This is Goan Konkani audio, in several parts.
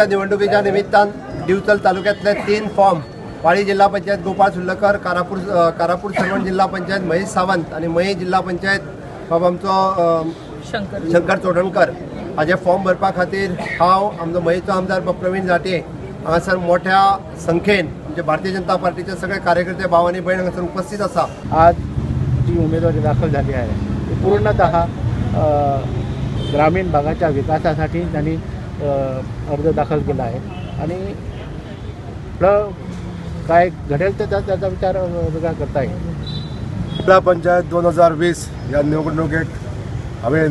निवडणुकीच्या निमित्तान दिवचल तालुक्यातले 3 फॉर्म वाळी जिल्हा पंचायत गोपाळ सुर्लकर, कारापूर सर्वण जिल्हा पंचायत महेश सावंत आणि मये जिल्हा पंचायत बाबा आमचो शंकर चोडणकर हाजे फॉर्म भरपा खातीर हांव आमचो मयेचो आमदार प्रवीण जाटे हांगासर मोठ्या संख्येन आमचे भारतीय जनता पार्टीचे सगळे कार्यकर्ते भाव आनी भयण हांगासर उपस्थित आसा। आज जी उमेदवारी दाखल झाली आहे ती पूर्णतः ग्रामीण भागाच्या विकासासाठी त्यांनी अर्ज दाखल केला आहे आणि काय घडेल तर त्याचा विचार वेगळा करता येईल। जिल्हा पंचायत 2020 या निवडणुकीत हांवें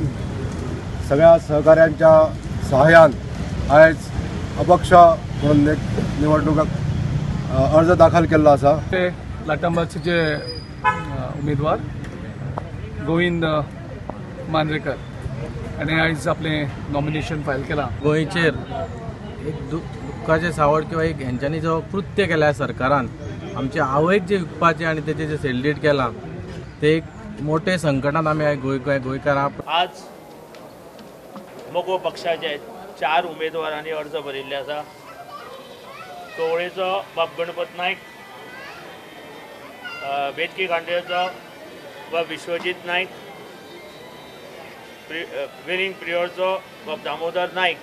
सगळ्या सहकाऱ्यांच्या सहाय्यान आयज अपक्ष म्हणून एक निवडणूक अर्ज दाखल केल्लो आसा। ते लाटांबाचे उमेदवार गोविंद मांद्रेकर आनी आयज आपलें नॉमिनेशन फायल केलां। गोंयचेर एक दुख्खाचें सावट किंवा एक हेंच्यांनी जो कृत्य केल्या सरकारान आमचे आवयक जे विकपाचें आनी तेजें जे सेलिब्रेट केलां ते एक मोठे संकटान आमी गोंयकारां। आज मगो पक्षाचे 4 उमेदवारांनी अर्ज भरिल्ले आसा। कवळेचो बाब गणपत नायक, बेतकी खांडेचो बाब विश्वजीत नायक, वेलिंग प्रियोळचो बाब दामोदर नायक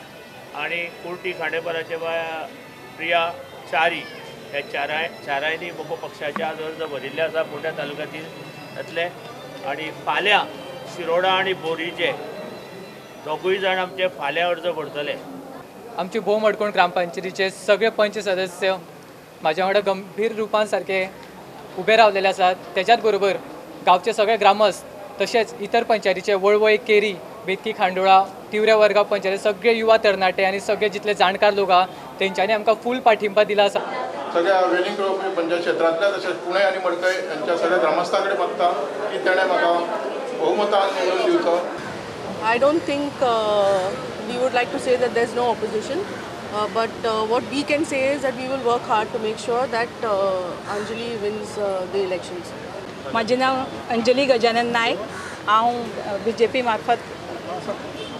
आनी कुर्टी खांडेपाराचे प्रिया चारी ह्या चारांनी मगो पक्षाचे आज अर्ज भरिल्ले आसा फोंड्या तालुक्यातील जातले। आनी फाल्यां शिरोडा आनी बोरीचे दोगूय जाण आमचे फाल्यां अर्ज भरतले। आमचे भोव मडकोण ग्रामपंचायतीचे सगळे पंच सदस्य म्हाज्या वांगडा गंभीर रुपान सारके उबे रावलेले आसात। तेच्याच बरोबर गांवचे सगळे ग्रामस्थ तशेंच इतर पंचायतीचे वळवय, केरी, बेतकी, खांडोळा, तिवरे वर्गाव पंचायती सगळे युवा तरणाटे आनी सगळे जितले जाणकार लोक आहा तेंच्यांनी आमकां फूल पाठिंबा दिला आसा। सगळ्या वेलिंग पंचायत क्षेत्रांतल्या तशेंच पुणे आनी मडकय यांच्या सगळ्या ग्रामस्थां कडेन मागता की तेणें म्हाका बहुमतान निवडून दिवचो। I don't think we would like to say that there's no opposition, but what we can say is that we will work hard to make sure that Anjali wins the elections. माझे नाव अंजली गजानन नाईक, हांव बीजेपी मार्फत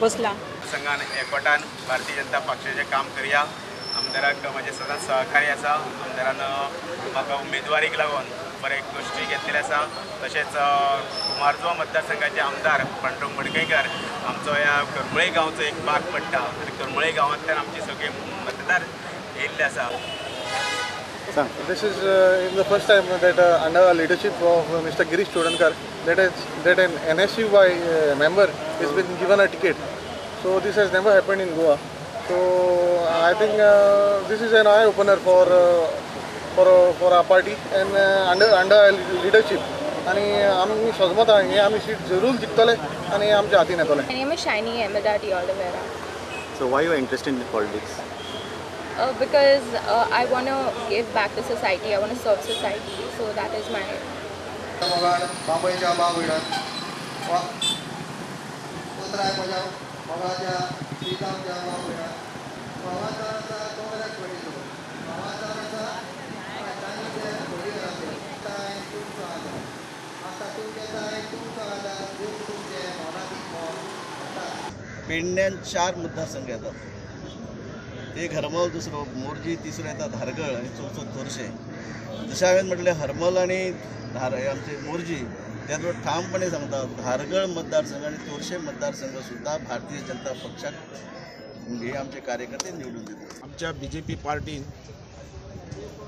बसला। संघान एकवटान भारतीय जनता पक्षाचें काम करया। आमदाराक म्हजें सदांच सहकार्य आसा। आमदारान म्हाका उमेदवारीक लागून बरे गोश्टी घेतलेले आसा। तशेंच कुमारजुवा मतदारसंघाचे आमदार पांडुरंग मडकयकर आमचो ह्या करमळे गांवचो एक भाग पडटा आनी करमळे गांवांतल्यान आमचे सगळे मतदार येयल्ले आसा। This is in the first time that under the leadership of Mr. Girish Chodankar that an NSUI member has been given a ticket. So this has never happened in Goa. So I think this is an eye opener for our party and under our leadership. आणि आमी सजमत हे आमी सीट जरूर जिखतले आनी आमच्या हातीन येतले। My name is Shiny Ahmedati Oliveira. So why you are interested in politics? Because I want to give back to society. I want to serve society. So that is my. पेडण्यान 4 मतदारसंघ येतात, एक हरमल, दुसरो मोरजी, तिसरो येता धारगळ आनी चवथो तोरशें। जशें हांवें म्हटलें हरमल आनी आमचे मोरजी, त्याच बरोबर ठामपणे सांगता धारगळ मतदारसंघ आनी तोरशें मतदारसंघ सुद्दां भारतीय जनता पक्षाक हे आमचे कार्यकर्ते निवडून दितात। आमच्या बी जे पी पार्टीन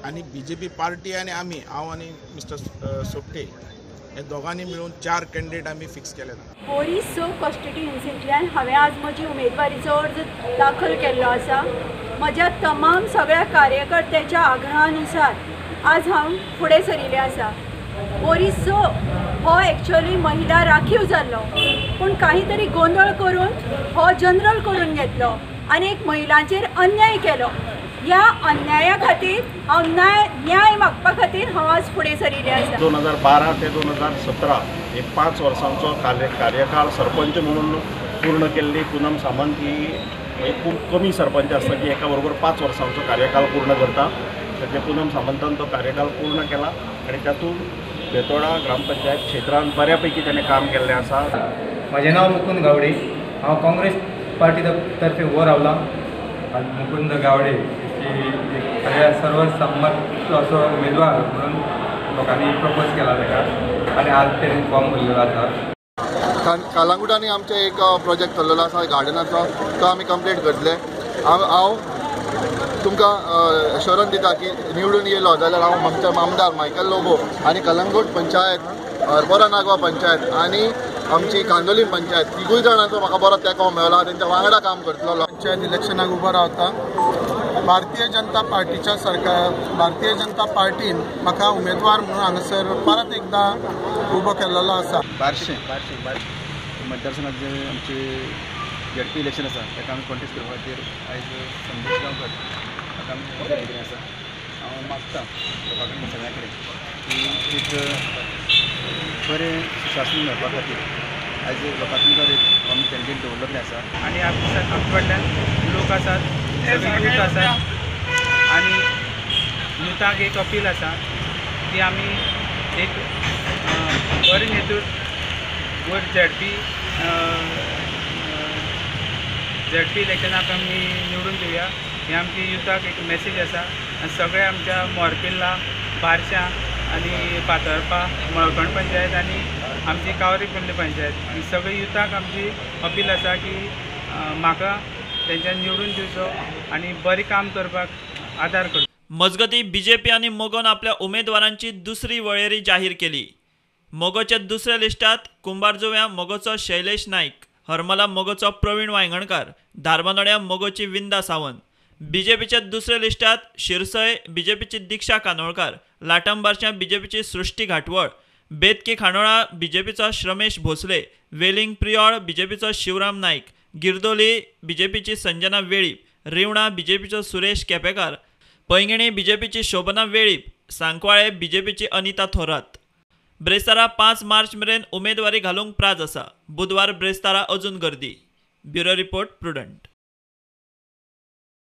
आनी बी जे पी पार्टी आनी आमी, हांव आनी मिस्टर सोपटे हे दोगांनी मिळून 4 कॅन्डिडेट आमी फिक्स केले ना। बोरी 6 कॉन्स्टिट्युएन्सींतल्यान हांवें आज म्हजी उमेदवारीचो अर्ज दाखल केल्लो आसा। म्हज्या तमाम सगळ्या कार्यकर्त्याच्या आग्रहानुसार आज हांव फुडें सरिल्लें आसा। बोरी 6 हो एक्चुअली महिला राखीव जाल्लो, पूण काही तरी गोंदळ करून हो जनरल करून घेतलो आनी एक महिलांचेर अन्याय केलो। ह्या अन्याया खातीर हांव न्याय मागपा खातीर हांव आज फुडें सरिल्लें आसा। 2012 ते 2017 हे 5 वर्सांचो कार्यकाळ सरपंच म्हणून पूर्ण केल्ली पूनम सामंत ही एक खूब कमी सरपंच आसता की एका बरोबर 5 वर्सांचो कार्यकाळ पूर्ण करता। तर पूनम सामंतान तो कार्यकाळ पूर्ण केला आनी तातूंत बेतोडा ग्रामपंचायत क्षेत्रांत बऱ्यापैकी ताणें काम केल्लें आसा। म्हजें नांव मुकुंद गावडे, हांव काँग्रेस पार्टी तर्फे उबो रावला। आज मुकुंद गावडे ही एक खऱ्या सर्वसम्मत असो उमेदवार म्हणून लोकांनी प्रपोज केला ताका आनी आज तेणी फॉर्म भरलेलो आसा. कालांगुटांनी आमचे एक प्रोजेक्ट चल्लेलो आसा गार्डनाचो, तो आमी कंप्लीट करतले. हांव तुमकां एश्योरन्स दिता की निवडून येयलो जाल्यार हांव आमच्या आमदार मायकल लोबो आनी कलंगूट पंचायत, हरपोरा नागवा पंचायत आनी आमची कांदोलीम पंचायत तिगूय जाणांचो म्हाका बरो तेंको मेळ्ळा, तेंच्या वांगडा काम करतलो. पंचायत इलेक्शनाक उबो रावता. भारतीय जनता पार्टीच्या सरकार, भारतीय जनता पार्टीन म्हाका उमेदवार म्हणून हांगासर परत एकदां उबो केल्लो आसा. बार्शें मतदारसंघात जे आमचे झेडपी इलेक्शन आसा ताका आमी कॉन्टेस्ट करपा खातीर आयज संदेश गांवकर हाका आमी उमेदवारी दिल्ली आसा. हांव मागता लोकां कडेन सगळ्यां कडेन की एक बरें सुशासन मेळपा खातीर आयज लोकां मुखार एक आमी कॅन्डिडेट दवरलेले आसा. आनी आमच्या कडल्यान लोक आसात, सगळे यूथ आसात आनी युथाक एक अपील आसा की आमी एक बरें नेतृत्व वयर झेडपी इलेक्शनाक आमी निवडून दिवया. ही आमची युथाक एक मॅसेज आसा आनी सगळे आमच्या मोरपिल्ला, बारश्या आनी फातर्पा, मळकण पंचायत आनी आमची कावरी कुंडली पंचायत आनी सगळे युथाक आमची अपील आसा की म्हाका तेंच्यानी निवडून दिवचो आनी बरें काम करपाक आदार करचो. मजगतीं बीजेपी आनी मगोन आपल्या उमेदवारांची दुसरी वळेरी जाहीर केली. मगोच्या दुसऱ्या लिस्टांत कुंभारजुव्यां मगोचो शैलेश नायक, हरमला मगोचो प्रवीण वायंगणकार, धारबांदोड्यां मगोची विंदा सावंत. बीजेपीच्या दुसऱ्या लिस्टांत शिरसय बीजेपीची दीक्षा कानोळकार, लाटंबारच्या बीजेपीची सृष्टी घाटवळ, बेतकी खांडोळा बीजेपीचो श्रमेश भोसले, वेलिंग प्रियोळ बीजेपीचो शिवराम नायक, गिरदोली बीजेपीची संजना वेळीप, रिवणा बीजेपीचो सुरेश केपेकार, पैंगिणी बीजेपीची शोभना वेळीप, सांकवाळे बीजेपीची अनिता थोरात. ब्रेस्तारा 5 मार्च मेरेन उमेदवारी घालूंक प्राज आसा. बुधवार ब्रेस्तारा अजून गर्दी. Bureau report, Prudent.